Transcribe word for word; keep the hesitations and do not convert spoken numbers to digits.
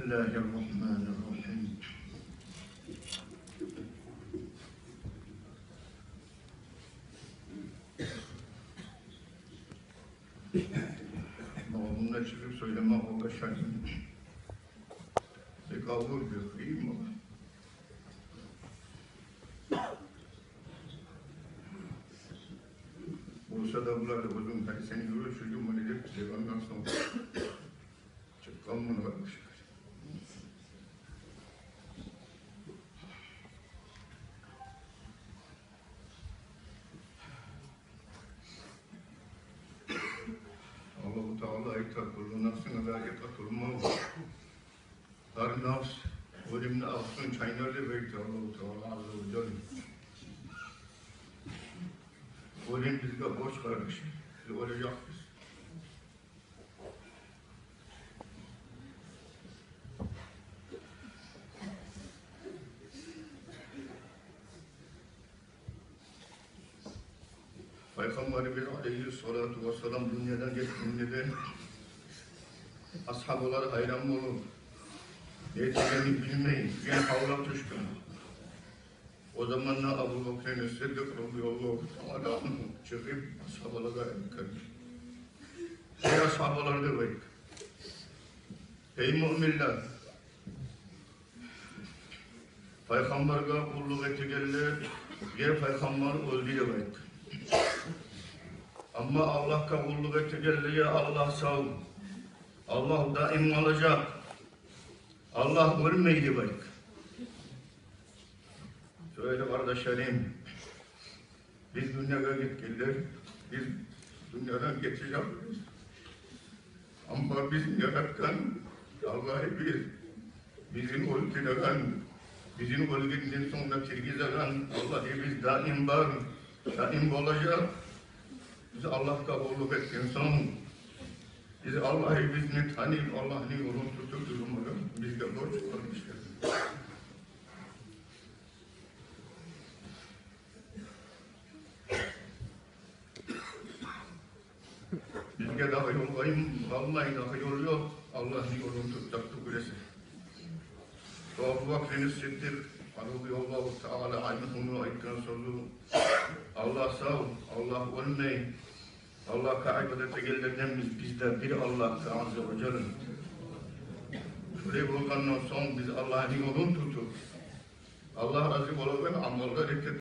بسم الله الرحمن الرحيم. Магъа мунда чыгъып сёйлемек, къардашларым, бек авур бир къыйын бола. Болса да булар да оьзюм, гьали сен юрю, чюрю, муну деп, деп, ондан сонг чыкъгъанман, къардашлар. Аллагьу Таала айта: «Куллу нафсин заикъатул мавт». Гьар нафс оьлюмню агъусун чайнар деп айта Аллагьу Таала азза ва жалла. Оьлюм бизге борч, къардашлар. Биз оьлежекбиз. Пайхаммарыбыз алайгьиссалату вассалам дюньядан гетгенде де асгьабалар гьайран болуп, не этегенни билмей, гьали гьавла тюшген. О заманда Абу Бакр Сиддикъ радияллагьу таала ангьу чыгъып асгьабалагъа айтгъан: «Гьей асгьабалар, — деп айтгъан, — гьей муъминлер, пайхаммаргъа къуллукъ этегенлеге пайхаммар оьлдю, — деп айтгъан, — амма Аллагьгъа къуллукъ этегенлеге Аллагь сав, Аллагь даим къалажакъ, Аллагь оьлмей», — деп айтгъан. Шолай да, къардашларым, биз дюньягъа гетгенлер, биз дюньядан гетежекбиз. Амма бизин яратгъан Аллагьыбыз, бизин оьлтюреген, бизин оьлгенден сонг да тиргизеген Аллагьыбыз даим бар, даим болажакъ. Биз Аллагьгъа къуллукъ этген сонг, биз Аллагьыбызны танып, Аллагьны ёлун тутуп юрюмеге бизге борч, къардашлар. Бизге дагъы ёл къалмай, дагъы ёл ёкъ, Аллагьны ёлун тутсакъ тюгюл эсе. Абу Бакр Сиддикъ радияллагьу таала ангьуну айтгъан сёзю: «Аллагь сав, Аллагь оьлмей, Аллагьгъа ибадат этегенлерденбиз биз де бир Аллагьгъа азза ва жалла». Шолай болгъандан сонг биз Аллагьны ёлун тутуп, Аллагь рази болагъан амаллар этип,